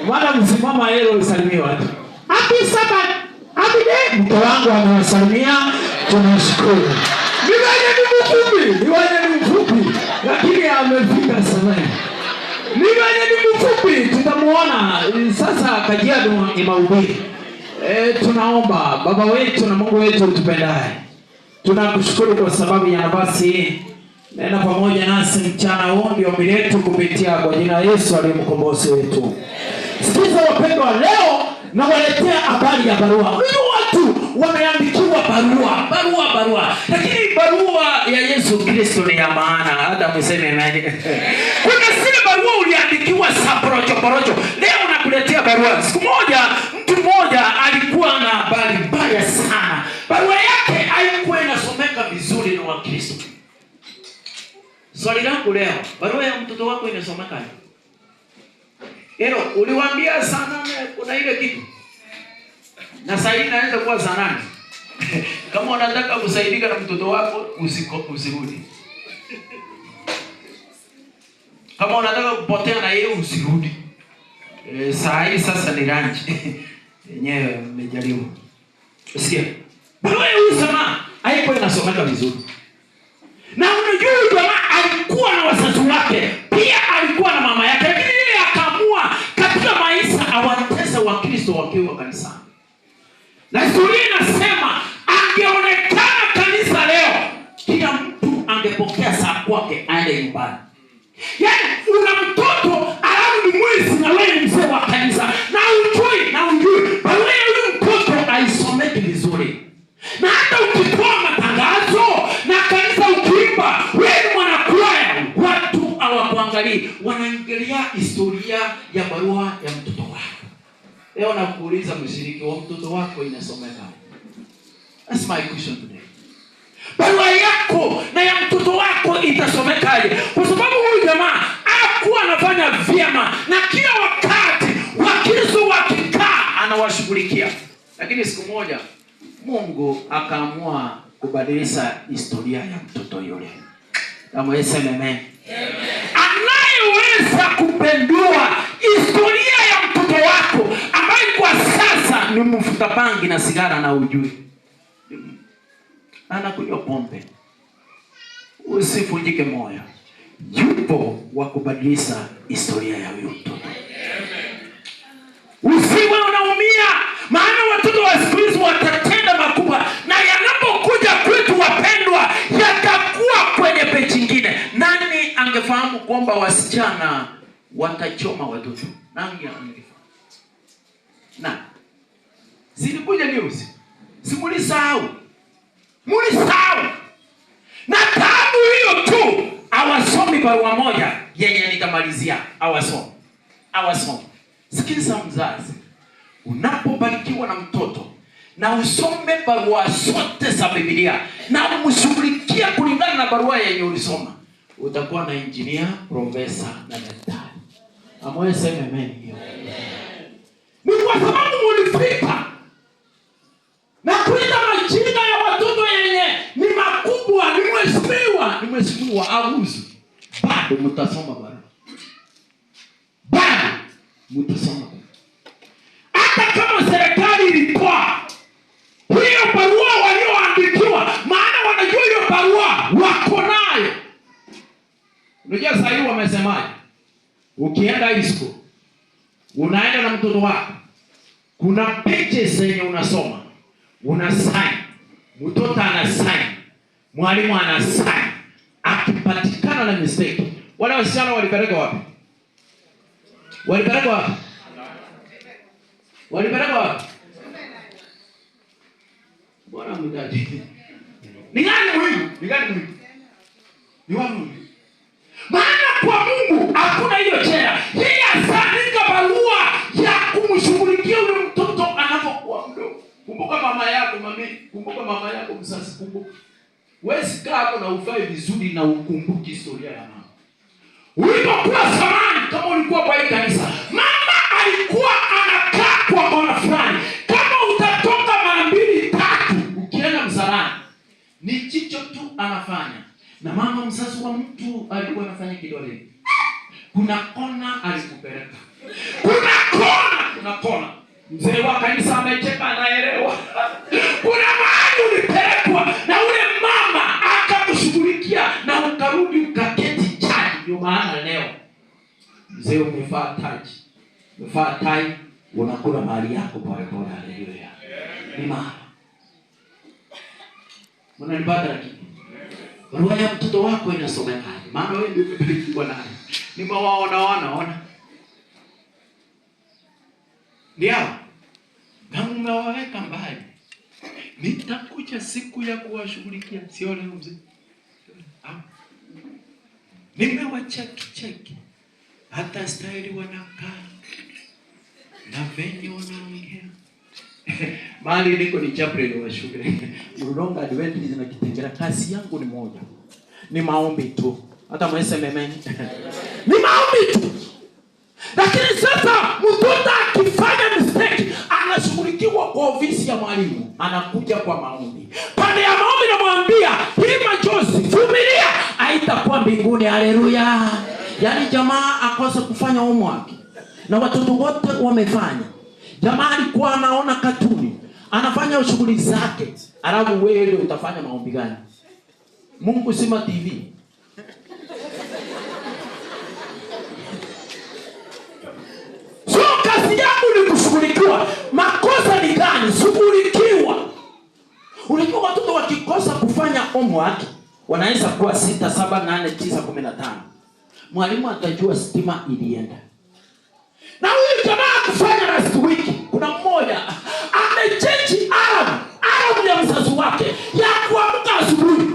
Maana msimama hilo usalimie watu. Happy Sabbath. Happy day. Mke wangu amewasalimia, tunashukuru. Ni wenye ni mfupi, ni wenye ni mfupi, lakini amefika sana. Ni wenye ni mfupi, tutamuona sasa. Kajiado ni mahubiri. Tunaomba Baba wetu na Mungu wetu utupendaye, tunakushukuru kwa sababu ya nafasi hii. Nena pamoja nasi mchana huu, ndio ombi letu kupitia kwa jina la Yesu aliye mkombozi wetu. Sikiza wapendwa, leo nawaletea habari ya barua. Unajua watu wameandikiwa barua, barua, barua, lakini barua ya Yesu Kristo ni ya maana. Hata mseme amen. Kuna zile barua uliandikiwa za porojo porojo, leo nakuletea barua. Siku moja mtu mmoja alikuwa na habari mbaya sana, barua yake haikuwa inasomeka vizuri na Wakristo. Swali langu leo, barua ya mtoto wako inasomeka? Ero, uliwaambia saa 8 kuna ile kitu. Na saa hii inaweza kuwa saa 8. Kama unataka kusaidika na mtoto wako usirudi. Kama unataka kupotea na yeye usirudi. Saa hii sasa ni lunch. Yenyewe mmejaribu. Sikia. Barua ya huyu jamaa haikuwa inasomeka vizuri. Na unajua huyu jamaa alikuwa na wazazi wake, pia alikuwa na mama yake, lakini yeye akaamua katika maisha awatese Wakristo wakiwa kanisani. Na historia inasema angeonekana kanisa leo, kila mtu angepokea saa kwake aende nyumbani. Yaani una mtoto alafu ni mwizi na wewe ni mzee wa kanisa na ujui na ujui. Barua ya huyu mtoto haisomeki vizuri. Na hata ukitoa matangazo na kanisa ukiimba, wewe ni mwanakwaya, watu hawakuangalii, wanaangalia historia ya barua ya mtoto wako. Leo nakuuliza mshiriki wa mtoto wako inasomeka. That's my question today. Barua yako na ya mtoto wako itasomekaje? Kwa sababu huyu jamaa hakuwa anafanya vyema, na kila wakati Wakristo wakikaa anawashughulikia. Lakini siku moja Mungu akaamua kubadilisha historia ya mtoto yule. Kama Yesu amen. Anayeweza kupendua historia ya mtoto wako ambaye kwa sasa ni mvuta bangi na sigara na ujui, anakunywa pombe, usivunjike moyo. Yupo wa kubadilisha historia ya huyu mtoto. Usiwe unaumia, maana watoto wa siku hizi watatenda makubwa, na yanapokuja kwetu wapendwa, yatakuwa kwenye peji nyingine. Nani angefahamu kwamba wasichana watachoma watoto? Nani angefahamu? Na zilikuja news, si mulisahau, mulisahau. Na taabu hiyo tu, hawasomi barua moja yenye nitamalizia, hawasomi, hawasomi. Sikiliza mzazi, unapobarikiwa na mtoto na usome barua zote za Biblia na umshughulikie kulingana na barua yenye ulisoma, utakuwa na engineer, profesa na daktari. Amoye sema amen hiyo. Ni kwa sababu mulifika na kuita majina ya watoto yenye ni makubwa, ni mheshimiwa, ni mheshimiwa auzu, bado mtasoma barua, bado mtasoma barua. Hata kama serikali ilitoa hiyo barua walioandikiwa, maana wanajua hiyo barua wako nayo. Unajua sasa hivi wamesemaje? Ukienda high school unaenda na mtoto wako, kuna pages zenye unasoma, una sign, mtoto ana sign, mwalimu ana sign. Akipatikana na mistake, wale wasichana walipeleka wapi? Walipeleka wapi? Walipeleka wapi? Bwana mtaji. Ni gani muhimu? Ni gani muhimu? Ni wapi muhimu? Maana kwa Mungu hakuna hiyo chera. Yeye asaandika barua ya kumshughulikia yule mtoto anapokuwa mdogo. Kumbuka mama yako mami, kumbuka mama yako mzazi, kumbuka. Wewe kaa hapo na uvae vizuri na ukumbuki historia ya mama. Ulipokuwa zamani kama ulikuwa kwa hii kanisa, mama alikuwa anakaa kwa kona fulani. Kama utatoka mara mbili tatu ukienda msalani, ni jicho tu anafanya. Na mama mzazi wa mtu alikuwa anafanya kidole. Kuna kona alikupeleka. Kuna kona, kuna kona. Mzee wa kanisa amecheka, anaelewa. Kuna mahali ulipelekwa na ule mama akakushughulikia na ukarudi ukaketi chali. Ndio maana leo mzee umevaa taji, umevaa tai, unakula mali yako polepole. Haleluya! Ni maana mnanipata, lakini barua ya mtoto wako inasomekaje? Maana wewe ndio umebarikiwa naye. Nimewaona wana ona ndio na mmewaweka mbali. Nitakuja siku ya kuwashughulikia, sio leo mzee. Ah. Nimewacheki cheki hata staili wanakaa na venye wanaongea. Mahali niko ni chaplain wa shule Mlolongo Adventist na Kitengela. Kazi yangu ni moja, ni maombi tu, hata mwesememeni ni maombi tu. Lakini sasa mtoto akifanya mistake anashughulikiwa kwa ofisi ya mwalimu, anakuja kwa maombi. Pande ya maombi namwambia hii machozi, vumilia, haitakuwa mbinguni. Haleluya! Yaani jamaa akose kufanya homework na watoto wote wamefanya. Jamaa alikuwa anaona katuni, anafanya shughuli zake, alafu wewe utafanya maombi gani? Mungu sima TV. So kazi yangu ni kushughulikiwa. Makosa ni gani? Shughulikiwa. Unajua watoto wakikosa kufanya homework wanaweza kuwa 6, 7, 8, 9, 15. Mwalimu atajua stima ilienda. Na huyu jamaa kufanya last week, kuna mmoja amechange alarm ya mzazi wake ya kuamka asubuhi,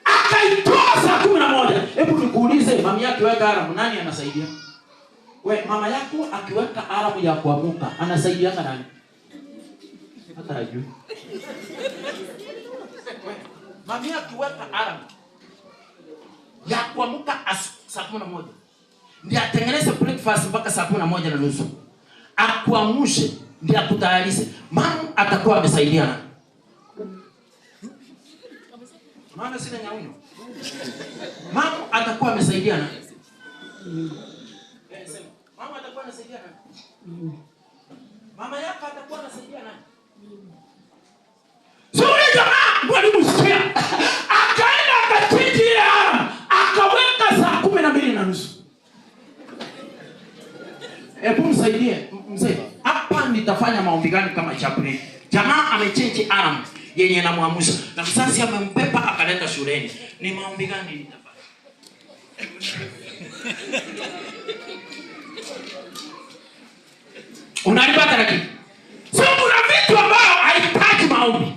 akaitoa saa 11. Hebu nikuulize, mama yake akiweka alarm, nani anasaidia? We, mama yako akiweka alarm ya kuamka anasaidia nani? Hata hajui. We, mama yako akiweka alarm ya kuamka saa 11 ndiye atengeneze breakfast mpaka saa 11:30, akuamshe ndiye akutayarishe, mama atakuwa amesaidia. Maana sina nyaunyo. Mama atakuwa amesaidia na mama atakuwa anasaidia nani? Mama yako atakuwa anasaidia nani? So yule jamaa mwalimu sikia, akaenda akachinja ile alarm, akaweka saa 12:30. Hebu msaidie mzee, hapa nitafanya maombi gani kama chaplain? Jamaa amechange alarm yenye namwamsha na mzazi amempepa akaleta shuleni. Ni maombi gani nitafanya? Unalipata lakini. So kuna vitu ambayo haihitaji maombi,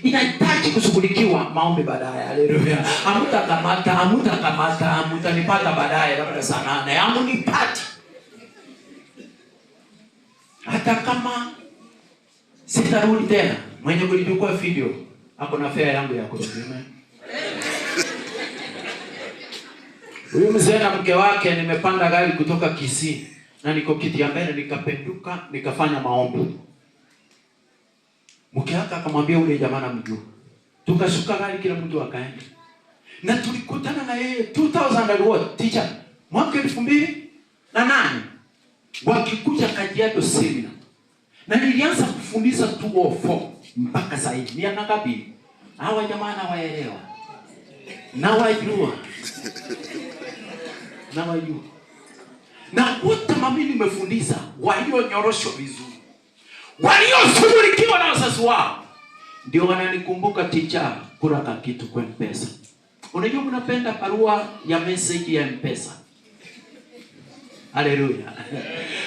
inahitaji kushughulikiwa maombi baadaye. Haleluya. Hamtakamata, hamtakamata, hamtanipata baadaye labda saa 8. Hamunipati. Hata kama sitarudi tena, mwenye kulichukua video ako na fare yangu ya kurudi. Huyu mzee na mke wake, nimepanda gari kutoka Kisii na niko kiti ya mbele, nikapenduka, nikafanya maombi. Mke wake akamwambia ule jamaa namjua. Tukashuka gari, kila mtu akaenda. Na tulikutana na yeye 2000 and what, teacher, mwaka 2008 wakikuja Kajiado seminar. Na nilianza kufundisha 204 mpaka sasa hivi. Miaka ngapi? Hawa jamaa nawaelewa. Nawajua. Nawajua. Na wote mami nimefundisha walionyoroshwa vizuri, walioshughulikiwa na wazazi wao, ndio wananikumbuka. Teacher, kula kakitu kwa M-Pesa. Unajua mnapenda barua ya message ya M-Pesa. Haleluya.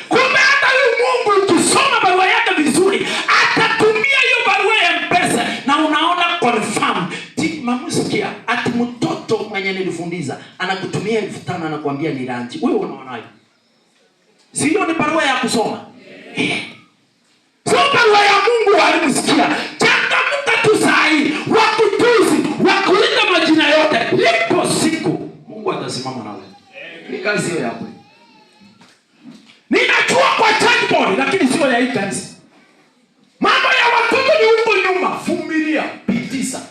Kumbe hata huyu Mungu ukisoma barua yake vizuri, atatumia hiyo barua ya M-Pesa na unaona confirm. Mamusikia ati mtoto mwenye nilifundisha anakutumia 5,000 anakuambia ni lunch. Wewe unaonaje? Sio ni barua ya kusoma? Yeah. Sio barua ya Mungu alimsikia. Changamka tu saa hii, wakutuzi, wakuita majina yote. Ipo siku Mungu atasimama nawe. Ni kazi hiyo yako. Ninajua kwa chatbot lakini sio ya hii kanisa. Mambo ya watoto ni huko nyuma. Vumilia, pitisa.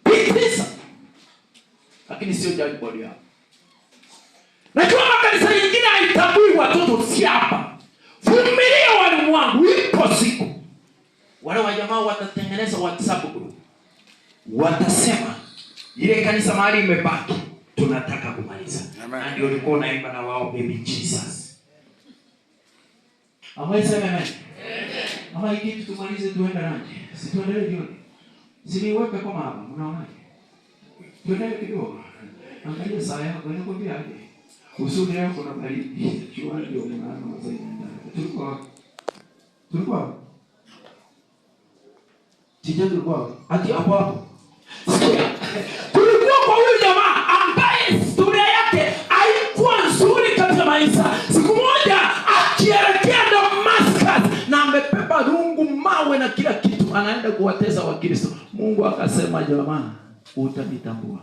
Pitisa. Lakini sio chatbot yako. Najua makanisa yengine haitambui watoto, si hapa. Vumilia walimu wangu, ipo siku wale wajamaa watatengeneza WhatsApp group, watasema ile kanisa mahali imebaki tunataka kumaliza. Na ndio ulikuwa unaimba na wao baby Jesus. Amweseme amen. Ama hii kitu tumalize tuende lunch. Si tuendelee jioni. Siliweke kama hapa, mnaonaje? Tuendelee kidogo. Angalia saa yako inakwambia aje. Usuli leo kuna baridi. Jua ndio mnaona masaa. Tulikuwa tulikuwa Sija tulikuwa ati hapo hapo. Sikia. Tulikuwa kwa huyu jamaa ambaye historia yake haikuwa nzuri katika maisha. Siku moja akielekea Damascus na amebeba rungu, mawe na kila kitu, anaenda kuwatesa Wakristo. Mungu akasema, jamaa, utanitambua.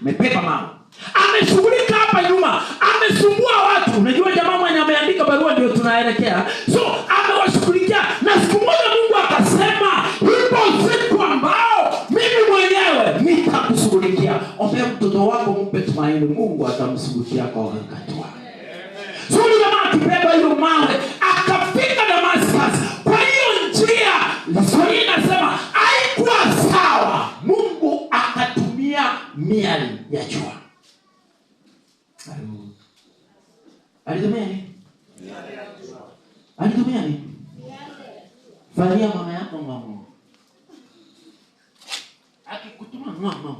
Amebeba mawe, ameshughulika hapa nyuma, amesumbua watu. Unajua jamaa mwenye ameandika barua ndio tunaelekea, so amewashughulikia. Na siku moja Mungu akasema, ipo siku ambao mimi mwenyewe nitakushughulikia. Ombea mtoto wako, mpe tumaini, Mungu atamshughulikia kwa wakati wake. So huyu jamaa akibeba hiyo mawe akafika Damascus. Kwa hiyo njia, historia inasema haikuwa sawa. Mungu akatumia miali ya jua. Alitumia nini? Alitumia nini? Valia mama yako ng'ong'o. Akikutuma ng'ong'o.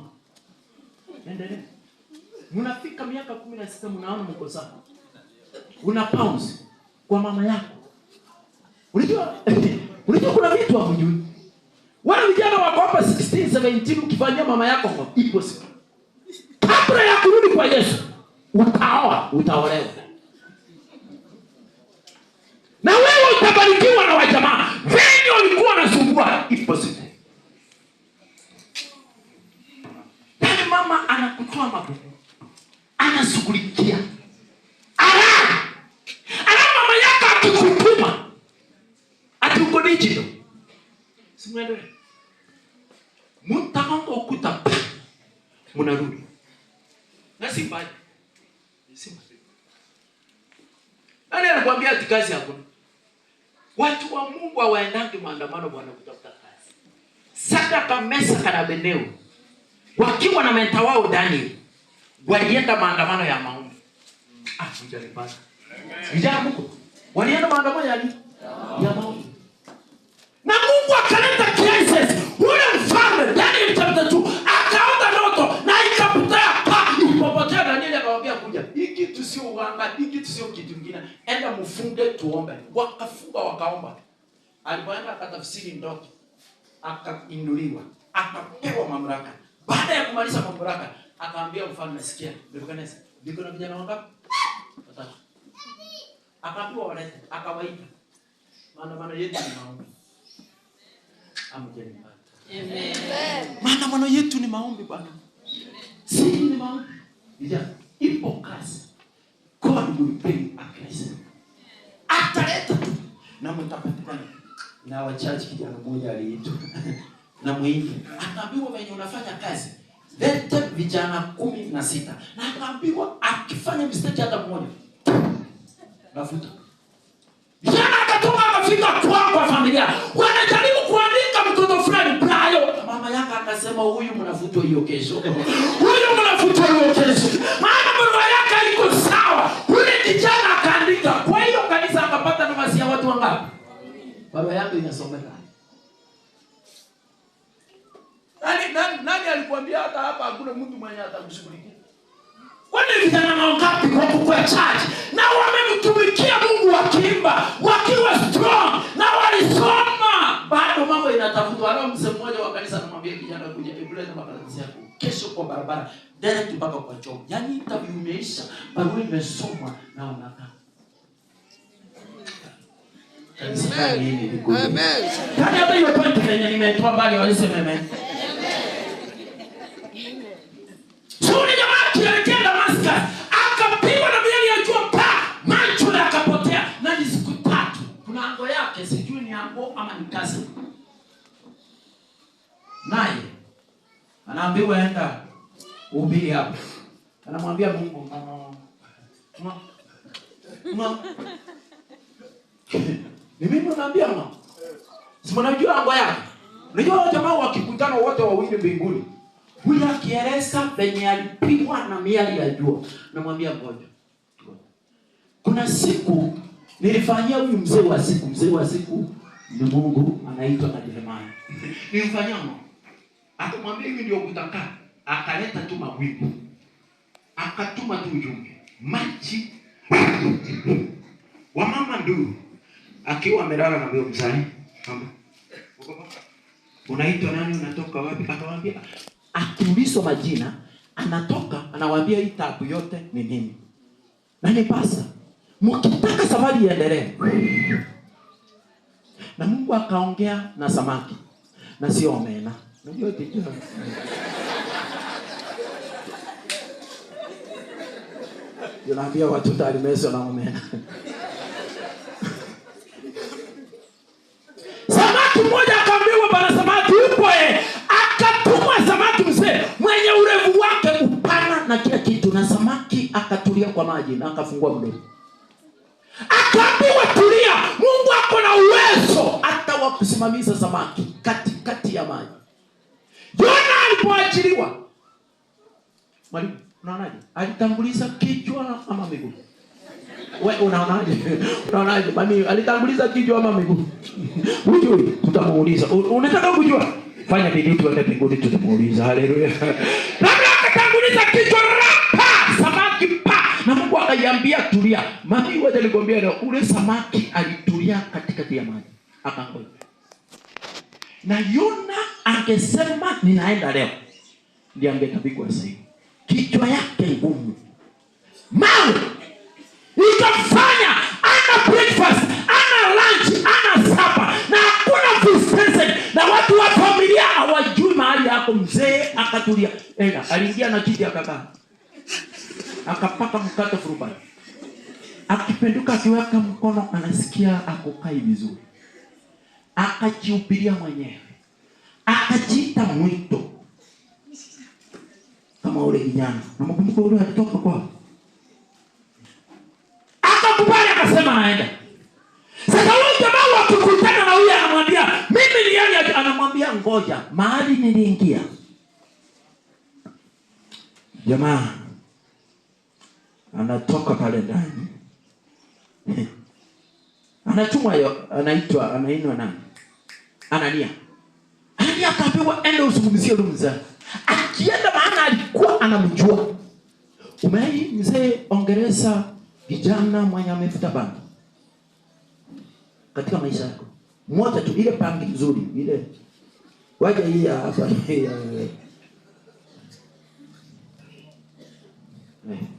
Endelea. Mnafika miaka 16 mnaona mko sawa. Una pounds kwa mama yako. Unajua unajua kuna vitu hamjui. Wale vijana wako hapa 16, 17 ukifanyia mama yako ng'ong'o, ipo siku. Kabla ya kurudi kwa Yesu, utaoa, utaolewa. Na wewe utabarikiwa na wajamaa. Venye walikuwa wanasumbua, ipo siku. Yaani mama anakutoa magumu. Anashughulikia. Ala! Ala mama yako akikutuma. Ati uko digital. Simuendelee. Mtagonga ukuta pa. Mnarudi. Na si mbali. Si mbali. Nani anakuambia ati kazi hakuna? Watu wa Mungu hawaendangi maandamano bwana kutafuta kazi. Sadraka, Mesaka na Abednego wakiwa na mentor wao Daniel walienda maandamano ya maombi. Ah, mjanipata. Vijana mko. Walienda maandamano ya nini? Ya maombi. Na Mungu akaleta crisis. Ule mfalme Daniel chapter 2 akaota ndoto na ikapotea. Pa, ilipopotea Daniel akamwambia kuja. Hii kitu sio uganga, hii kitu sio kitu kingine. Enda mfunge tuombe. Wakafunga wakaomba. Alipoenda akatafsiri ndoto, akainuliwa, akapewa mamlaka. Baada ya kumaliza mamlaka, akaambia mfalme, sikia, Nebukadneza, niko na vijana wangapi? Watatu. Akaambiwa walete, akawaita. Maandamano yetu ni maombi. Hamjanipata. Amen. Maandamano yetu ni maombi bwana. Si ni maombi. Vijana, ipo kazi. God will bring a crisis. Ataleta tu na mtapatikana. Na wachache kijana mmoja aliitwa na mwingi akaambiwa venye unafanya kazi lete vijana 16, na akaambiwa akifanya mistake hata mmoja nafuta. Vijana akatoka akafika kwa familia, wanajaribu kuandika mtoto fulani Brayo, mama yake akasema huyu mnafutwa hiyo kesho, huyu mnafutwa hiyo kesho, maana barua yake iko sawa. Yule kijana akaandika. Kwa hiyo kanisa akapata nafasi ya watu wangapi? Barua yako inasomeka. Nani alikwambia hata hapa hakuna mtu mwenye atakushughulikia? Kwani vijana wangapi wako kwa church na wamemtumikia Mungu wakiimba, wakiwa strong na walisoma, bado mambo inatafutwa. Hata mzee mmoja wa kanisa anamwambia kijana kuja, hebu leta makaratasi yako kesho kwa barabara direct mpaka kwa job. Yaani interview imeisha, barua imesomwa na unakaa. Kanisa gani hili liko? Amen. Yaani hata hiyo point yenye nimetoa mbali walisema amen. So yule jamaa akielekea Damascus akapigwa na miali ya jua pa, macho yakapotea, na ni siku 3. Kuna ango yake, sijui ni ango ama ni kazi. Naye anaambiwa enda ubiri hapo. Anamwambia Mungu, ngo ngo. Ni mimi unaambia ngo. Si mnajua ngo yake. Unajua wale jamaa wakikutana wote wawili mbinguni. Huyu akieleza venye alipigwa na miali ya jua. Namwambia ngoja. Kuna siku nilifanyia huyu mzee wa siku, mzee wa siku ni Mungu anaitwa na Jeremiah. Nilimfanyia ngo. Akamwambia hivi ndio kutakaa. Akaleta tu mawingu. Akatuma tu ujumbe. Maji wamama ndu akiwa amelala na huyo mzai. Mama, unaitwa nani? Unatoka wapi? Akamwambia, akiulizwa majina anatoka anawaambia hii tabu yote ni mimi. Na ni pasa. Mkitaka safari iendelee. Na Mungu akaongea na samaki. Na sio omena. Unajua tijua. Unaambia watu talimezwa na omena. Samaki mmoja akaambiwa, bwana samaki yupo eh. Akatumwa samaki mzee mwenye urefu wake upana na kila kitu, na samaki akatulia kwa maji na akafungua mdomo. Akaambiwa tulia, Mungu ako na uwezo hata wa kusimamisha samaki katikati ya maji. Yona alipoachiliwa, mwalimu, unaonaje? Alitanguliza kichwa ama miguu? We unaonaje? Unaonaje? Mami alitanguliza kichwa ama miguu? Hujui, tutamuuliza. Unataka kujua? Fanya bidii tuende mbinguni, tutamuuliza. Haleluya. Labda akatanguliza kichwa rapa, samaki pa. Na Mungu akaiambia tulia. Mami wewe nilikwambia leo ule samaki alitulia katikati ya maji. Akangoja. Na Yona angesema ninaenda leo, ndiye angetapikwa sasa hivi. Kichwa yake ngumu. Mawe ikamfanya ana breakfast, ana lunch, ana supper, na hakuna visitation, na watu wa familia hawajui mahali yako. Mzee akatulia. Enda, aliingia na kiti akakaa. Akapaka mkate furubani. Akipenduka akiweka mkono anasikia akokai vizuri. Akajihubiria mwenyewe. Akajiita mwito. Kama ule kijana. Namkumbuka ule alitoka kwao. Akakubali akasema naenda. Sasa huyu jamaa wakikutana na huyu anamwambia mimi ni yeye, anamwambia ngoja, mahali niliingia. Jamaa anatoka pale ndani. Anatumwa yo, anaitwa, anainwa nani? Anania. Anania akaambiwa enda uzungumzie yule mzee. Akienda, maana alikuwa anamjua. Umeai mzee ongereza kijana mwenye amevuta bangi katika maisha yako? Mmoja tu, ile bangi nzuri, ile waje hii hapa, hii ya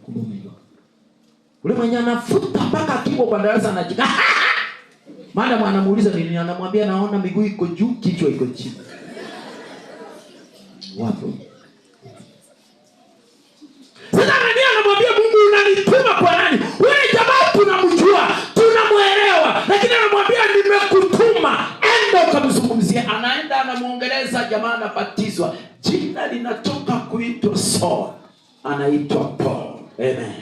kumbe umejua. Ule mwenye anafuta mpaka akiwa kwa darasa anajika. Madam anamuuliza nini, anamwambia naona miguu iko juu, kichwa iko chini. Wapo. Sasa Anania anamwambia Mungu unanituma kwa nani? Wewe jamaa tunamjua, tunamuelewa, lakini anamwambia nimekutuma, enda ukamzungumzie. Anaenda anamuongeleza jamaa, anabatizwa. Jina linatoka kuitwa Saul, anaitwa Paul. Amen.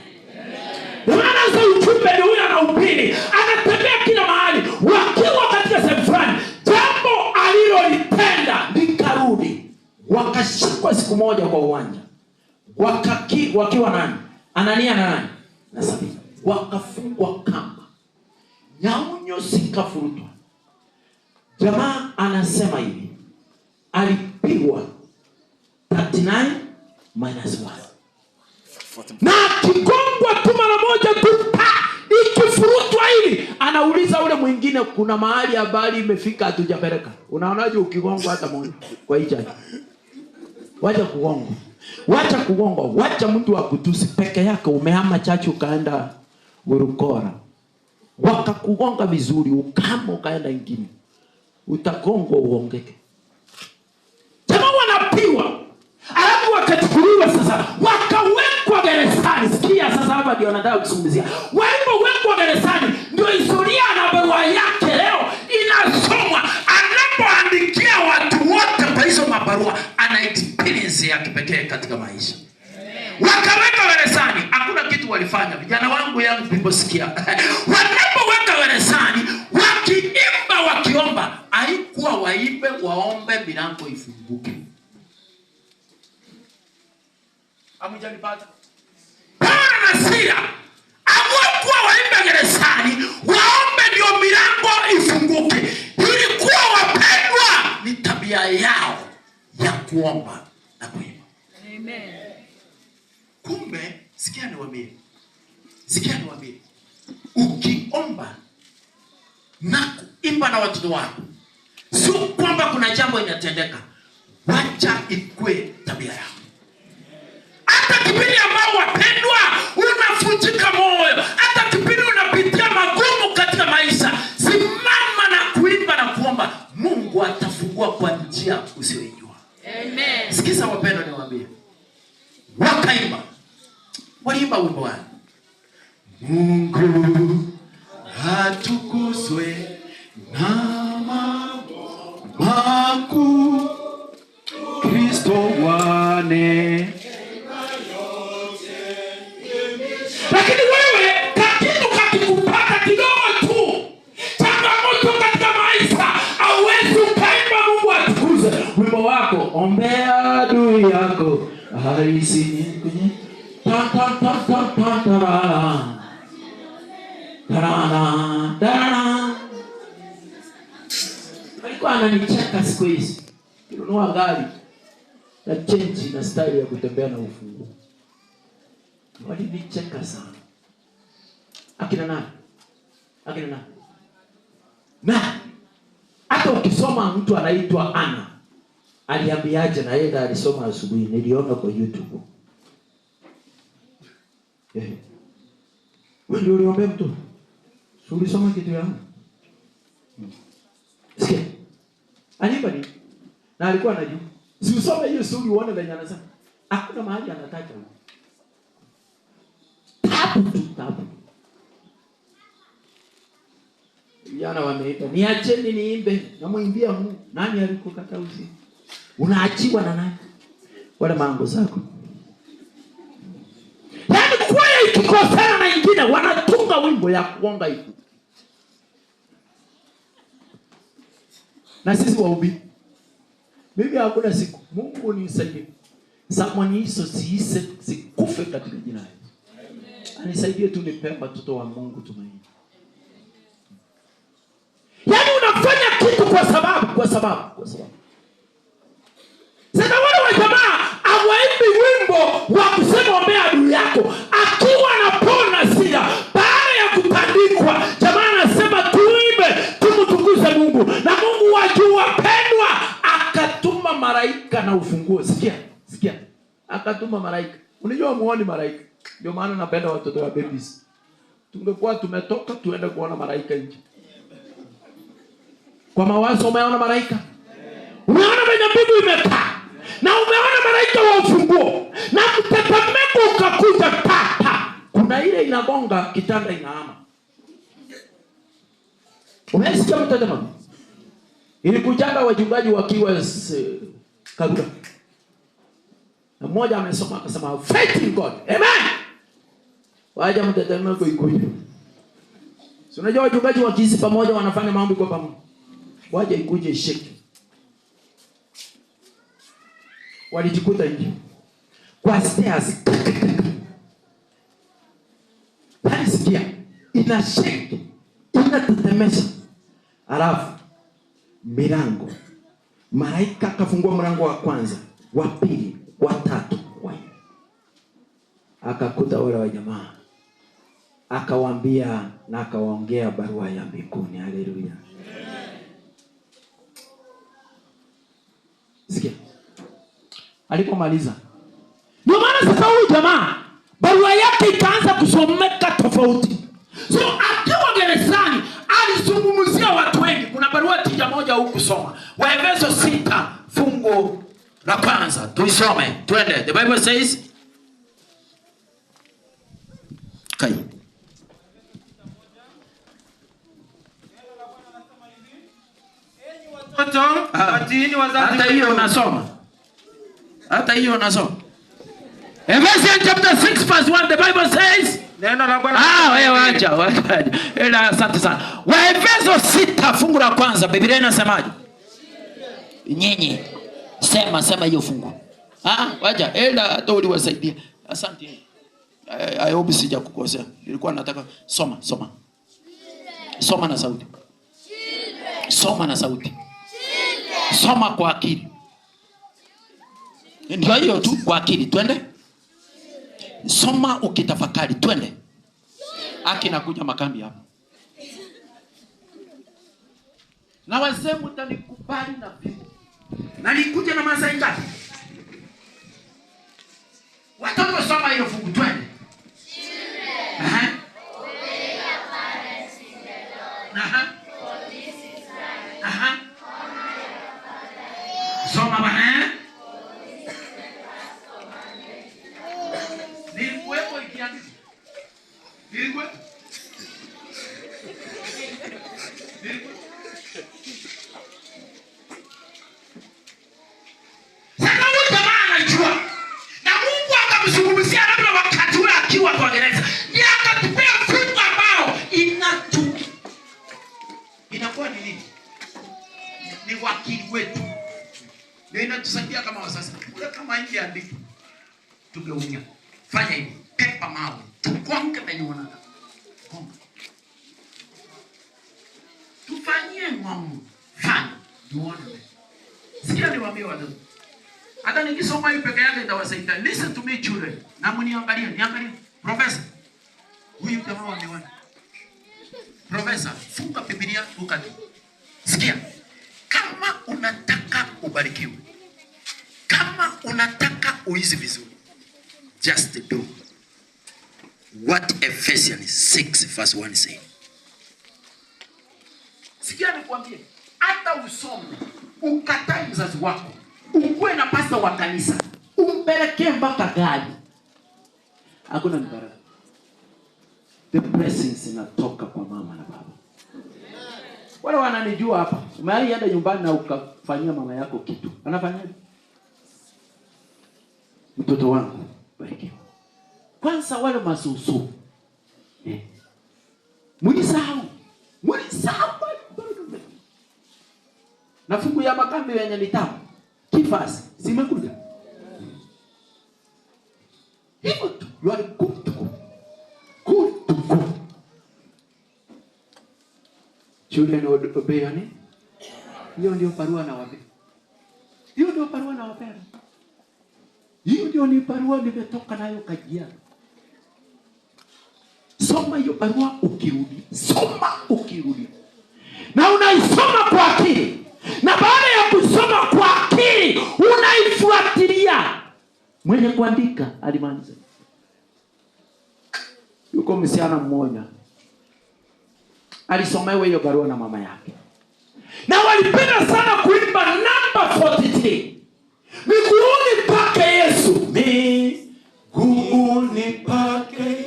Maana sasa ujumbe ni huyu anahubiri, anatembea kila mahali, wakiwa katika sehemu fulani, jambo alilolitenda likarudi. Wakashikwa siku moja kwa uwanja. Wakiwa nani? Anania na nani? Na Safira. Wakafungwa kamba. Nyaunyo zikafurutwa. Jamaa anasema hivi, alipigwa 39 minus 1. Na akigongwa tu mara moja tu, pa, ikifurutwa hivi, anauliza ule mwingine, kuna mahali habari imefika hatujapeleka. Unaonaje ukigongwa hata moja kwa hii church? Wacha kugongwa. Wacha kugongwa, wacha mtu akutusi peke yake. Umehama church ukaenda Urukora, wakakugonga vizuri, ukama ukaenda ingine, utagongwa uongeke. Jamaa wanapiwa, alafu wakachukuliwa sasa, wakawekwa gerezani. Sikia sasa, hapa ndio nataka kuzungumzia. Walipowekwa gerezani, ndio historia na barua yake leo inasomwa. Anapoandikia watu wote kwa hizo mabarua, ana experience ya kipekee katika maisha. Wakaweka gerezani, hakuna kitu walifanya. Vijana wangu yangu people sikia. Wanapoweka gerezani, wakiimba wakiomba, haikuwa waimbe waombe milango ifunguke. Hamjanipata? Paulo na Sila hawakuwa waimbe gerezani waombe ndio milango ifunguke. Ilikuwa wapendwa, ni tabia yao ya kuomba na kuimba. Amen. Kumbe sikia niwaambie, sikia niwaambie, ukiomba na kuimba na watoto wako, sio kwamba kuna jambo inatendeka, wacha ikue tabia yako. Hata kipindi ambao wapendwa unavunjika moyo, hata kipindi unapitia magumu katika maisha, simama na kuimba na kuomba, Mungu atafungua kwa njia usiyoijua. Amen. Sikiza wapendwa, niwaambie, wakaimba, waliimba wimbo wao, Mungu atukuzwe na mambo makuu, Kristo wane. Lakini wewe kakitu kakikupata kidogo tu, changamoto katika maisha, hauwezi ukaimba Mungu atukuze. Wimbo wako ombea adui yako aisi ta ta ta ta ta ta tarara tarara. Alikuwa ananicheka siku hizi, kinunua gari na chenji na style ya kutembea na ufunguo. Walinicheka sana. Akina nani? Akina nani? Na hata ukisoma mtu anaitwa Ana, aliambiaje? Na yeye alisoma asubuhi, niliona kwa YouTube. Wewe ndio uliombea mtu? Si ulisoma kitu ya Ana? Sikia. Aliimba nini? Na alikuwa anajua. Si usome hiyo suri uone venye anasema. Hakuna mahali anataja huko. Tabu tu, tabu. Vijana wameita, niacheni niimbe, namwimbia Mungu. Nani alikukata usi? Unaachiwa na nani? Wale mango zako. Yaani kwaya ikikosana na ingine wanatunga wimbo ya kuonga hivi. Na sisi wahubiri, mimi hakuna siku Mungu nisaidie. Zamani hizo siise, sikufe katika jina la Yesu. Anisaidie tu nipe watoto wa Mungu tumaini. Yaani unafanya kitu kwa sababu, kwa sababu, kwa sababu. Sasa wale wa jamaa hawaimbi wimbo wa kusema ombea adui yako akiwa anapona sida baada ya kutandikwa. Jamaa anasema tuimbe tumtukuze Mungu, na Mungu wa juu wapendwa akatuma malaika na ufunguo. Sikia, sikia, akatuma malaika. Unajua muone malaika, ndio maana napenda watoto wa babies. Tungekuwa tumetoka tuende kuona malaika nje. Kwa mawazo umeona malaika, umeona venye mbingu imekaa, na umeona malaika wa ufunguo, na mtetemeko ukakuja ta ta. Kuna ile inagonga kitanda inahama. Umesikia mtetemeko? Ilikujanga wachungaji wakiwa Karura, na mmoja amesoma akasema faith in God. Amen. Waja mtetemeko ikuje. Si unajua wachungaji wakiishi pamoja wanafanya maombi kwa pamoja. Waje ikuje ishike. Walijikuta nje kwa stairs. Yaani sikia, ina shake, inatetemesha. Alafu milango, malaika akafungua mlango wa kwanza, wa pili, wa tatu, wa nne. Akakuta wale wa jamaa, akawaambia na akawaongea barua ya mbinguni. Haleluya. Sikia. Alipomaliza, ndio maana sasa huyu jamaa barua yake ikaanza kusomeka tofauti. So akiwa gerezani alizungumzia watu wengi. Kuna barua tija moja huku kusoma, Waefeso 6 fungu la kwanza, tuisome twende. The Bible says Kai. Watoto, watiini wazazi Hata hiyo wenu. unasoma. Hata hiyo unasoma. Ephesians chapter 6 verse 1, the Bible says, Neno la Bwana. Ah, wewe wacha, wacha. Ela, asante sana. Waefeso 6 fungu la kwanza, Biblia inasemaje? Nyinyi sema sema hiyo fungu. Ah, wacha. Ela, hata uliwasaidia. Asante. I hope sijakukosea. Nilikuwa nataka soma, soma. Soma na sauti. Soma na sauti. Soma kwa akili. Ndio hiyo tu, kwa akili. Twende. Soma ukitafakari, twende. Aki nakuja makambi hapa. Na wazee mtanikubali na fimbo. Na nikuja na Masai ngapi? Watoto soma hiyo fungu, twende. Aha. Aha. Aha. Soma bana. Nilikuwepo ikiandikwa. Nilikuwepo. Nilikuwepo. Sasa huyu jamaa anajua. Na Mungu akamzungumzia labda wakati ule akiwa kwa gereza. Ndiye akatupea fungu ambao inakuwa ni nini? Ni wakili wetu. Ndio inatusaidia kama wazazi. Kule kama ingeandikwa tungeumia. Fanya hivi, pepa mawe, tugonge penye unataka. Gonga. Tufanyie ng'omu. Fanya. Tuone. Sikia niwaambie watoto. Hata nikisoma hii peke yake itawasaidia. Listen to me children. Na mniangalie, niangalie. Professor. Huyu jamaa wa miwani. Professor, funga Biblia luka tu. Sikia. Kama unataka ubarikiwe, kama unataka uishi vizuri, just do what Ephesians 6 verse 1 say. Sikia nikwambie, hata usome, ukatae mzazi wako, ukuwe na pasta wa kanisa, umpelekee mpaka gari, hakuna mbaraka. The blessings inatoka kwa mama na baba. Wale wananijua hapa, umewahi enda nyumbani na ukafanyia mama yako kitu, anafanyaje? Mtoto wangu barikiwa. Kwanza wale masusu. Mlisahau. Mlisahau. Na fungu ya makambi yenye ni tamu. Kifasi zimekuja. Hivyo tu, you are good to go. Good to go. Children obey your name. Hiyo ndio barua nawapea. Hiyo ndio barua nawapea. Hiyo ndio ni barua nimetoka nayo Kajiado. Soma hiyo barua ukirudi. Soma ukirudi. Na unaisoma kwa akili. Na baada ya kusoma kwa akili, unaifuatilia. Mwenye kuandika alimaliza. Yuko msichana mmoja alisomewa hiyo barua na mama yake, na walipenda sana kuimba namba 43, miguuni pake Yesu, miguuni pake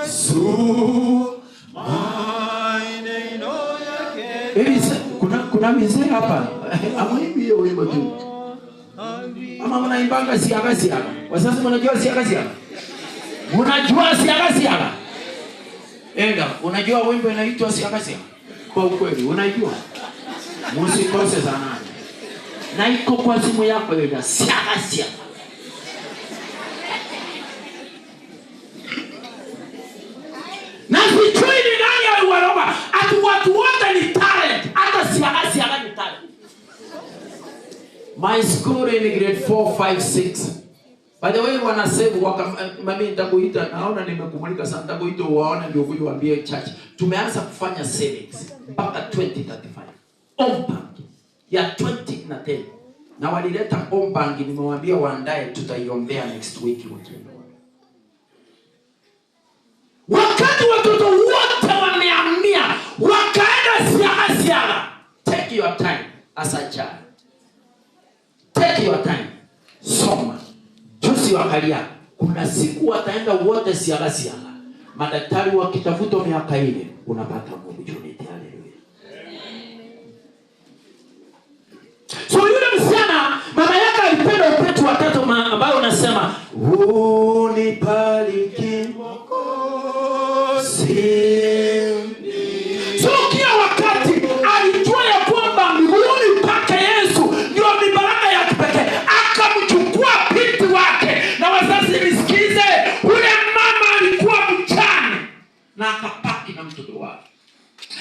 Yesu, maneno yake. Elisa, kuna mzee hapa amwimbi hiyo wimbo tu, ama mnaimbanga siaga siaga? Wazazi mnajua siaga siaga? Mnajua siaga siaga? Enda, unajua wimbo inaitwa siaga siaga? Kwa ukweli, unajua? Msikose sana. Na iko kwa simu yako hiyo, siaga siaga. Na sijui ni nani aliwaroba. Ati watu wote ni talent. Hata siaga siaga ni talent. My school in grade 4, 5, 6. By the way, wana save waka, mami nitakuita, naona nimekumulika sana, nitakuita uwaone ndio kuja uambie church. Tumeanza kufanya savings mpaka 2035. Ombank ya 20 na 10. Na walileta ombank, nimewaambia waandae, tutaiombea next week wakienda. Wakati watoto wote wamehamia, wakaenda siaga siaga. Take your time as a child. Take your time. Soma. Juzi wakalia, kuna siku wataenda wote siaga siaga. Madaktari wakitafuta miaka ile, unapata opportunity. Haleluya. So yule msichana, mama yake alipenda upetu watatu ambao unasema anasema unibariki Mwokozi. So kila wakati alijua ya kwamba miguuni pake Yesu ndio mibaraka ya kipekee, akamchukua binti wake. Na wazazi nisikize, ule mama alikuwa mjane na akapaki na mtoto wake,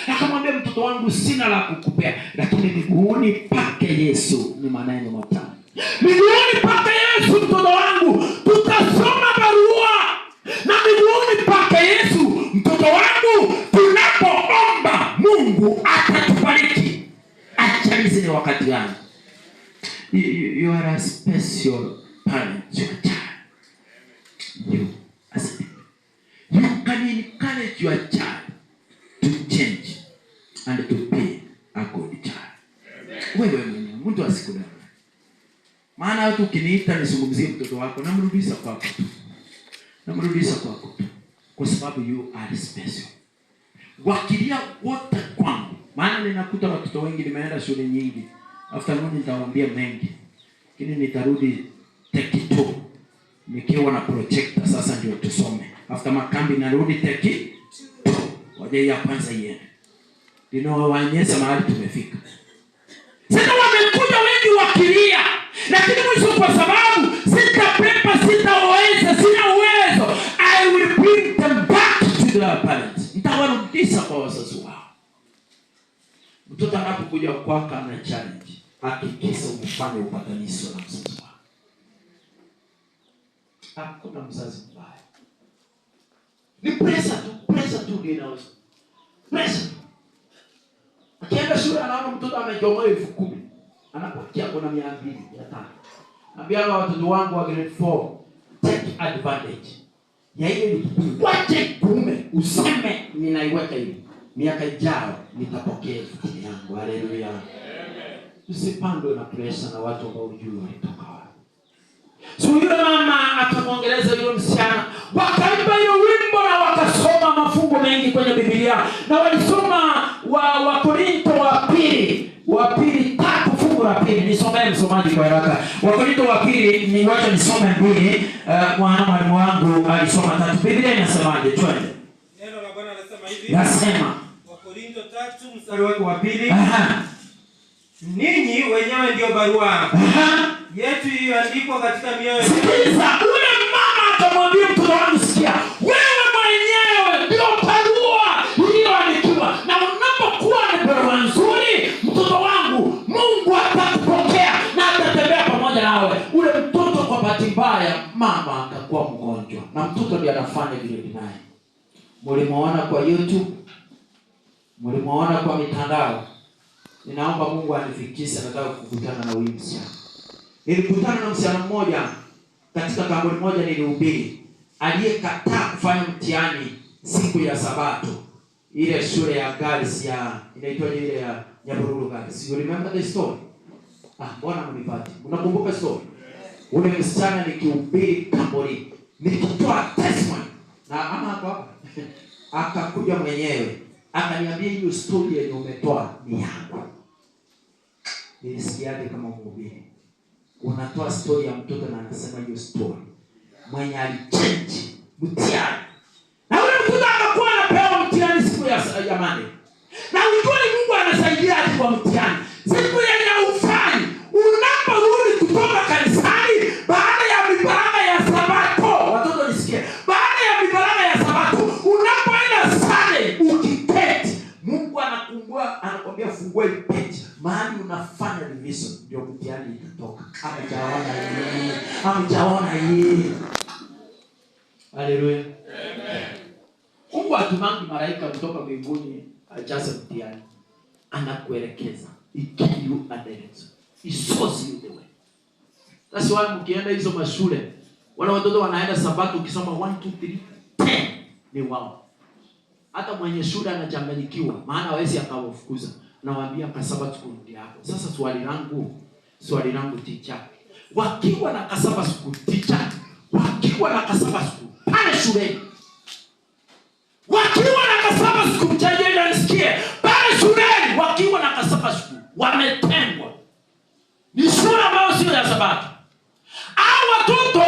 akamwambia mtoto wangu, sina la kukupea, lakini miguuni pake Yesu ni maneno matamu. Miguuni pake Yesu, mtoto wangu, tutasoma barua na miguuni pake Yesu, mtoto wangu, tunapoomba Mungu atatubariki. Acha hizi ni wakati gani? You are a special parent to your child. You as a you can encourage your child to change and to be a good child. Wewe mwenyewe mtu asikudanganye. Maana hata ukiniita nizungumzie mtoto wako, namrudisha kwako tu, namrudisha kwako tu, kwa sababu you are special. Wakilia wote kwangu, maana ninakuta watoto wengi, nimeenda shule nyingi, afternoon nitawaambia mengi, lakini nitarudi Tekito nikiwa na projector. Sasa ndio tusome after makambi, narudi Tekito, waje ya kwanza iende, ninawaonyesha mahali tumefika. Sasa wamekuja wengi wakilia, lakini mwisho, kwa sababu sitapepa, sitaweza, sina uwezo, I will bring them back to their parents, nitawarudisha kwa wazazi wao. Mtoto anapokuja kwako ana challenge, hakikisha umefanya upatanisho na mzazi wako. Hakuna mzazi mbaya, ni pressure tu, pressure tu ndio inaweza, pressure tu. Akienda shule anaona mtoto amejomoa 10,000, anapakia kuna 200, 500. Ambia watoto wangu wa grade 4, take advantage ya ile 10,000, wache kuume, useme ninaiweka hivi, miaka ijayo nitapokea 10,000 yangu. Haleluya! Usipandwe na pressure na watu ambao hujui walitoka wapi. So yule mama akamwongeleza yule msichana, wakaimba hiyo wimbo na wakasoma mafungo mengi kwenye Biblia, na walisoma wa Wakorinto wa pili 3 fungu la 2. Nisomee msomaji kwa haraka. Wakorinto wa pili, ni wacha nisome 2. Mwana mwalimu wangu alisoma 3. Biblia inasemaje? Twende. Neno la Bwana anasema hivi. Nasema. Wakorinto 3 mstari wake wa 2. Aha. Ninyi wenyewe ndio barua yetu iliyoandikwa katika mioyo yetu. Sikiliza, ule mama akamwambia mtoto wangu, sikia, wewe mwenyewe ndio barua iliyoandikiwa, na unapokuwa na barua nzuri, mtoto wangu, Mungu atakupokea na atatembea pamoja nawe. Ule mtoto kwa bahati mbaya, mama akakuwa mgonjwa, na mtoto ndiye anafanya vile naye. Mlimuona kwa YouTube, mlimuona kwa mitandao. Ninaomba Mungu anifikishe, nataka kukutana na huyu msichana. Nilikutana na msichana mmoja katika kampuni moja nilihubiri, aliyekataa kufanya mtihani siku ya Sabato, ile shule ya girls ya inaitwa ile ya Nyahururu Girls. You remember the story? Ah, mbona mnipati? Unakumbuka story? Ule msichana nikihubiri Kambori, nikitoa testimony na ama hapo hapa akakuja mwenyewe akaniambia, hiyo story yenye umetoa ni yangu. Nilisikiaje kama mhubiri unatoa story ya mtoto na anasema hiyo story mwenye alichange mtihani, na yule mtoto akakuwa anapewa mtihani siku ya Monday, na ujue ni Mungu anasaidia hadi kwa mtihani siku yenye haufanyi, unaporudi kutoka kanisani baada ya mibaraka ya Sabato, watoto nisikie, baada ya mibaraka ya Sabato, unapoenda Sunday ukiketi, Mungu anakumbua, anakwambia fungua hii page mahali unafanya revision, ndio mtihani itatoka. Hamjaona hii, hamjaona hii. Haleluya. Mungu hatumangi malaika kutoka mbinguni ajaze mtihani, anakuelekeza. He give you a direction. He shows you the way. That's why mkienda hizo mashule, wale watoto wanaenda Sabato, ukisoma 1 2 3 10 ni wao. Hata mwenye shule anachanganyikiwa, maana hawezi akawafukuza. Nawaambia ka Sabbath school ndio hapo. Sasa swali langu teacher, wakiwa na ka Sabbath school teacher, wakiwa na ka Sabbath school pale shuleni, wakiwa na ka Sabbath school, mchaje nisikie, pale shuleni wakiwa na ka Sabbath school wametengwa, ni shule ambayo sio ya Sabato. Au watoto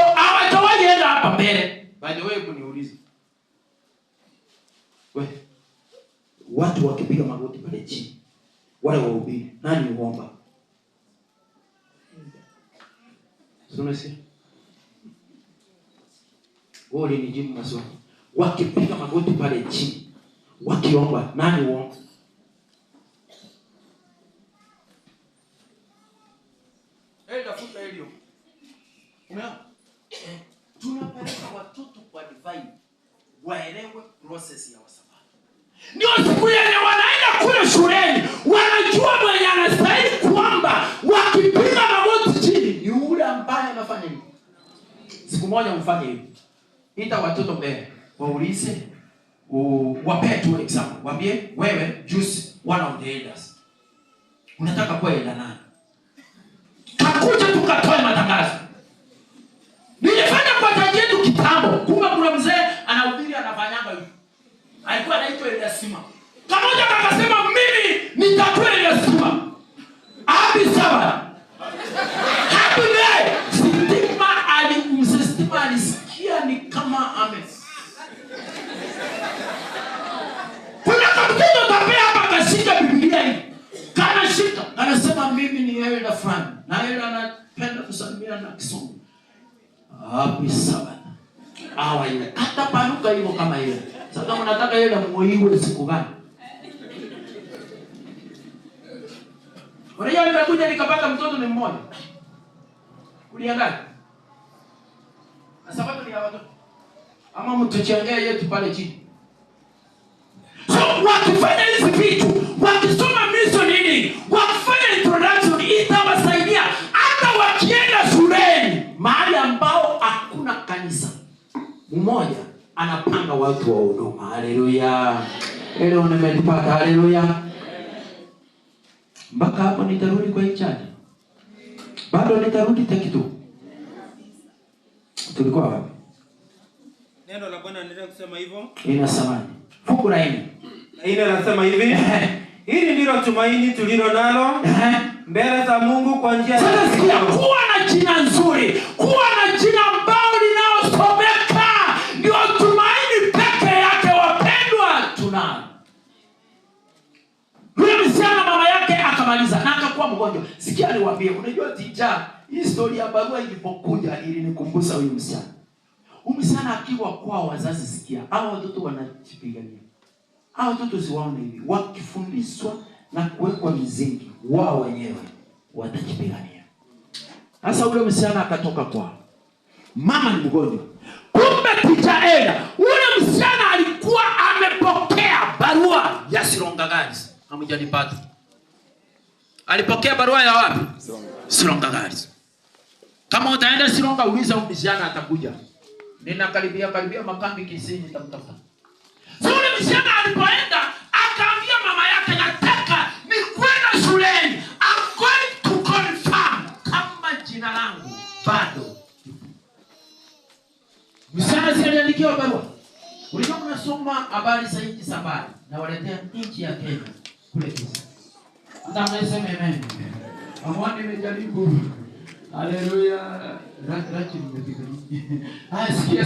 We, watu wakipiga magoti pale chini, wale wahubiri, nani huomba? Unasikia? Wewe ulinijibu maswali. Wakipiga magoti pale chini, wakiomba, nani huomba? Tafuta elio. Umeona? Tunapeleka watoto kwa divine waelewe process ya Wasabato. Ndio siku yenye wanaenda kule shuleni, wanajua mwenye anastahili kwamba wakipiga magoti chini ni yule ambaye anafanya hivi. Siku moja mfanye hivi. Ita watoto mbele, waulize, wapee tu example. Waambie wewe juice one of the elders. Unataka kuwa elder nani? Kakuja tukatoe matangazo. Nilifanya kwa taji yetu kitambo. Kumbe kuna mzee anahubiri anafanyanga hivi. Alikuwa anaitwa Elder Sima. Kamoja kakasema mimi nitakuwa Elder Sima. Happy Sabbath. Happy day. Stima mzee Stima alisikia ni kama ame. Kuna kamtoto tapea hapa kashika Biblia hii. Kanashika, anasema mimi ni elder fulani. Na elder anapenda kusalimia na Kisungu. Happy Sabbath. Awa ile. Hata panuka hivyo kama ile. Sasa mnataka ile muiwe siku gani? Unajua nimekuja nikapata mtoto ni mmoja. Uliangalia? Na sababu ni ya watoto. Ama mtuchangee yetu pale chini. So wakifanya hizi vitu, wakisoma mission nini, wakifanya introduction itawasaidia hata wakienda shuleni mahali ambao hakuna kanisa. Mmoja anapanga watu wa huduma. Haleluya. Leo nimejipata. Haleluya. Mpaka hapo nitarudi kwa hii chanya. Bado nitarudi tekitu. Tulikuwa wapi? Neno la Bwana linaendelea kusema hivyo. Inasemaje? Fungu la 4. Na ile anasema hivi. Hili ndilo tumaini tulilo nalo mbele za Mungu kwa njia. Sasa sikia, kuwa na jina nzuri, kuwa na jina ambalo linalosomeka ndio tumaini peke yake wapendwa tunalo. Yule msichana mama yake akamaliza na akakuwa mgonjwa. Sikia niwaambie, unajua tija, hii story ya barua ilipokuja ilinikumbusha huyu msichana. Huyu msichana akiwa kwa wazazi, sikia, hao watoto wanajipigania. Hao watoto siwaone hivi, wakifundishwa na kuwekwa mizingi wao wenyewe watajipigania. Sasa ule msichana akatoka kwao, mama ni mgonjwa. Kumbe tija ela, ule msichana alikuwa amepokea barua ya Sironga Girls. Hamjanipata? Alipokea barua ya wapi? Sironga Girls. Kama utaenda Sironga uliza huyu msichana atakuja. Ninakaribia karibia makambi Kisii nitamtafuta. So ule msichana alipoenda akaambia mama yake nataka ni kwenda shuleni. I'm going to confirm kama jina langu bado. Msichana si aliandikiwa barua. Ulikuwa unasoma habari za nchi za mbali na waletea nchi ya Kenya kule Kisii. Hata mnasema amen. Amwani nimejaribu. Haleluya. Rachi nimefika. Ah, sikia.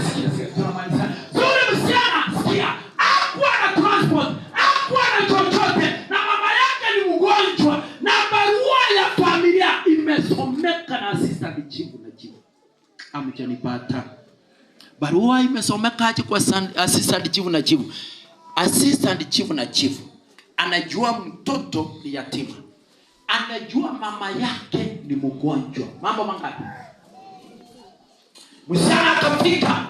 Tunamaliza. Yule msichana, sikia. Hakuwa na transport, hakuwa na chochote, na mama yake ni mgonjwa, na barua ya familia imesomeka na assistant chief na chief. Amchanipata. Barua imesomeka aje kwa assistant chief na chief? Assistant chief na chief anajua mtoto ni yatima, anajua mama yake ni mgonjwa. Mambo mangapi? Msichana akafika.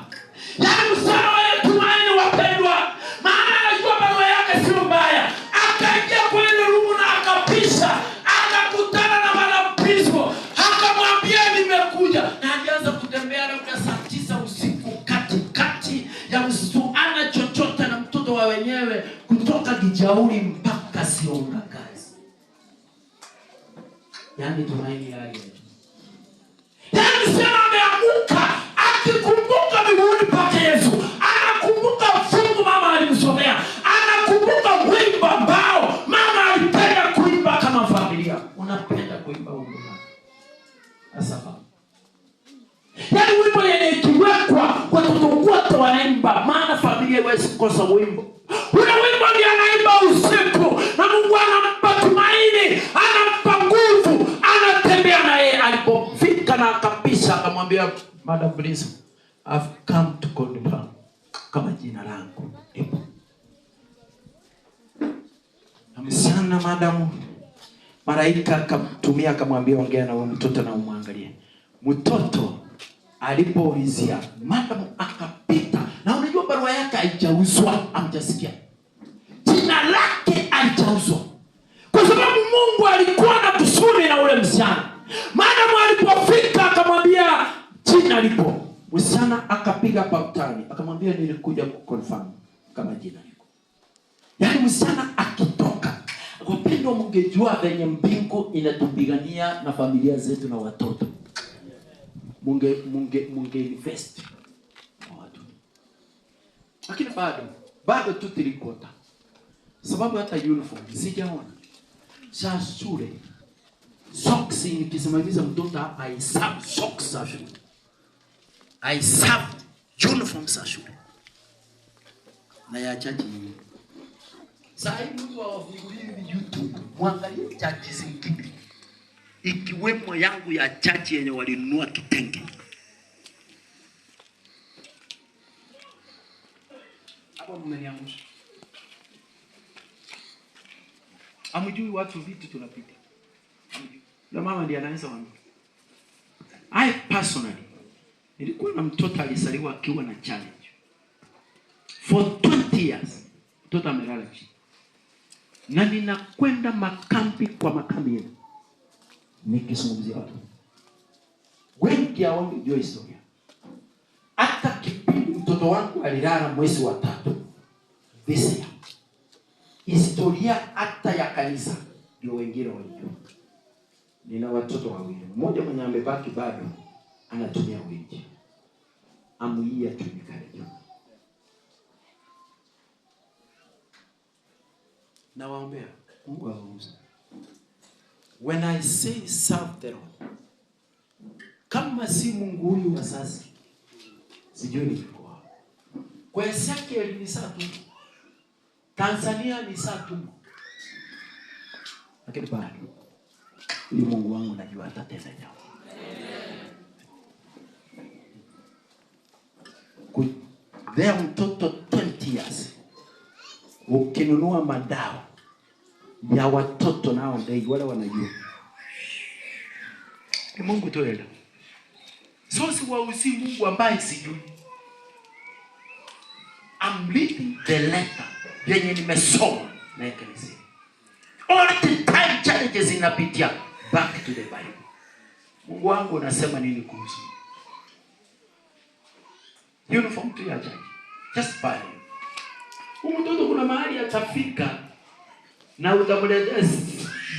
Yaani msichana wa tumaini wapendwa, maana anajua barua yake sio mbaya. Akaingia kwenye rumu na akapisha, akakutana na Madam Principal, akamwambia nimekuja. Na alianza kutembea labda saa 9 usiku katikati ya msitu, ana chochote na mtoto wa wenyewe kutoka Kijauri mpaka Sironga Girls. Yaani tumaini yake. Yaani msichana ameamuka akikumbuka miguuni pake Yesu, anakumbuka fungu mama alimsomea, anakumbuka wimbo ambao mama alipenda kuimba kama familia. Unapenda kuimba wimbo gani? Sasa yaani wimbo yenye ikiwekwa watoto wote wanaimba, maana familia haiwezi kukosa wimbo. Ule Akamwambia, "Madam please, I've come to confirm kama jina langu lipo." Na msichana madam, malaika akamtumia akamwambia, "Ongea na huyo mtoto na umwangalie." Mtoto alipoulizia, madam akapita. Na unajua barua yake haijauzwa, hamjasikia. Jina lake halijauzwa. Kwa sababu Mungu alikuwa na kusudi na ule msichana. Madam alipofika akamwambia jina lipo. Msichana akapiga pautani, akamwambia, "Nilikuja kuconfirm kama jina liko." Yaani msichana akitoka, wapendwa, mngejua venye mbingu inatupigania na familia zetu na watoto, munge invest kwa watu. Lakini bado tu tulikota, sababu hata uniform sijaona za shule, socks. Nikisimamiza mtoto hapa, I serve socks za shule, I serve uniform za shule na ya church nyingine. Saa hii mtu awafungulie hivi YouTube, mwangalie church zingine, ikiwemo yangu ya church yenye walinunua kitenge. Hapo mmeniangusha. Hamjui watu vitu tunapita. Hamjui. Na mama ndiye anaweza waambia. I personally nilikuwa na mtoto alizaliwa akiwa na challenge. For 20 years mtoto amelala chini. Na ninakwenda makambi kwa makambi yenu nikizungumzia watu. Wengi hawangejua historia. Hata kipindi mtoto wangu alilala mwezi wa 3 this year, historia hata ya kanisa ndio wengine walijua. Nina watoto wawili, mmoja mwenye amebaki bado anatumia wheelchair. Amuia tu nikaje. Nawaombea Mungu awaongoze. When I say serve the Lord, kama si Mungu huyu wa sasa, sijui niko wapi. Kwa Ezekiel ni saa tu, Tanzania ni saa tu, lakini bado huyu Mungu wangu najua atatenda jambo. Kulea mtoto 20 years, ukinunua madawa ya watoto nao ndio wale wanajua ni Mungu tu hela. So siwauzi Mungu ambaye sijui. I'm reading the letter yenye nimesoma na eklezia. All the time challenges inapitia back to the Bible. Mungu wangu unasema nini kuhusu uniform tu ya church? Just buy. Huyu mtoto kuna mahali atafika na utamletea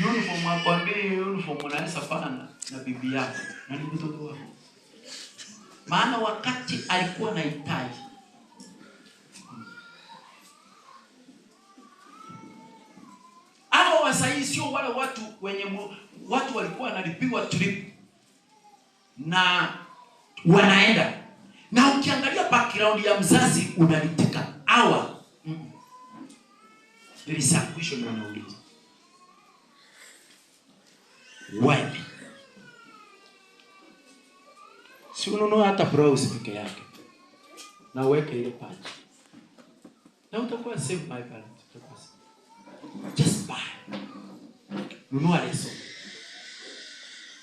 uniform, akwambie uniform unaweza fana na bibi yako na ni mtoto wako. Maana wakati alikuwa anahitaji, hao wasanii sio wale watu wenye watu walikuwa wanalipiwa trip na wanaenda. Na ukiangalia background ya mzazi unalitika hawa. There is a question wanauliza. Why me? Si ununue hata blouse peke yake na uweke ile patch, na utakuwa safe, my parent. Utakuwa safe. Just buy. Nunua leso.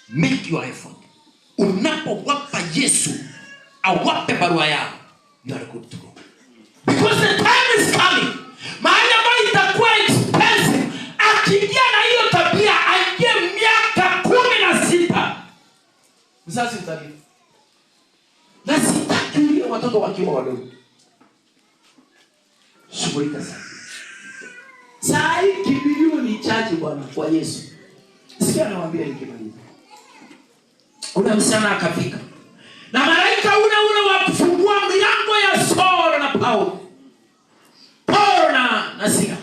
Make your effort. Unapowapa Yesu awape barua yao, you are good to go. Because the time is coming, mahali ambayo itakuwa expensive. Akiingia na hiyo tabia, aingie miaka 16, mzazi utalipa. Na sitaki ulie watoto wakiwa wadogo. Shughulika sana. Saa hii kimbilio ni chache bwana kwa Yesu. Sikia nawaambia nikimaliza. Ule msichana akafika. Na malaika ule ule wa kufungua milango ya Saul na Paulo. Paulo na Sila.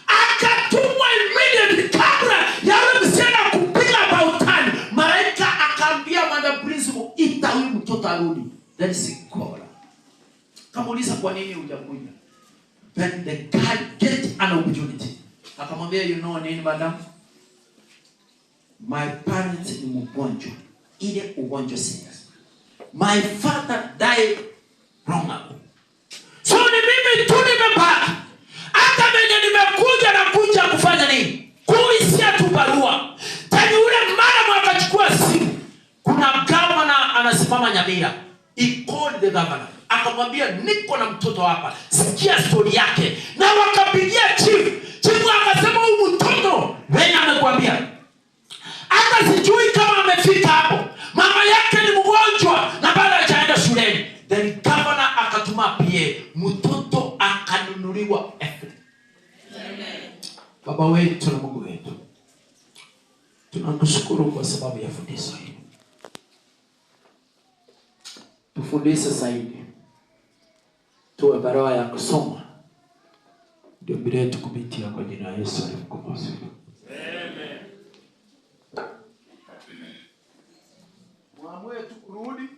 Akatumwa immediately kabla ya yule msichana kupiga pautani. Malaika akaambia Madam Principal, ita huyu mtoto arudi. That is God. Kamuuliza kwa nini hujakuja? Then the guy get an opportunity. Akamwambia, you know nini madam? My parents ni mgonjwa. Ile ugonjwa serious. My father died long ago. So ni mimi tu nimebaki. Hata venye nimekuja na kuja kufanya nini? Kuisia tu barua. Tani ule mara akachukua simu. Kuna governor anasimama Nyamira. He called the governor. Akamwambia niko na mtoto hapa. Sikia story yake. Na wakapigia chief. Chief akasema huyu mtoto venye amekwambia. Hata sijui kama amefika hapo. Mama yake ni mgonjwa na bado hajaenda shuleni. Then governor akatuma PA. Mtoto akanunuliwa everything. Baba wetu na Mungu wetu, tunakushukuru kwa sababu ya fundisho hili. Tufundishe zaidi, tuwe barua ya kusoma, ndio mbele yetu kupitia kwa jina la Yesu aliye mkombozi wetu. Muamue tu kurudi.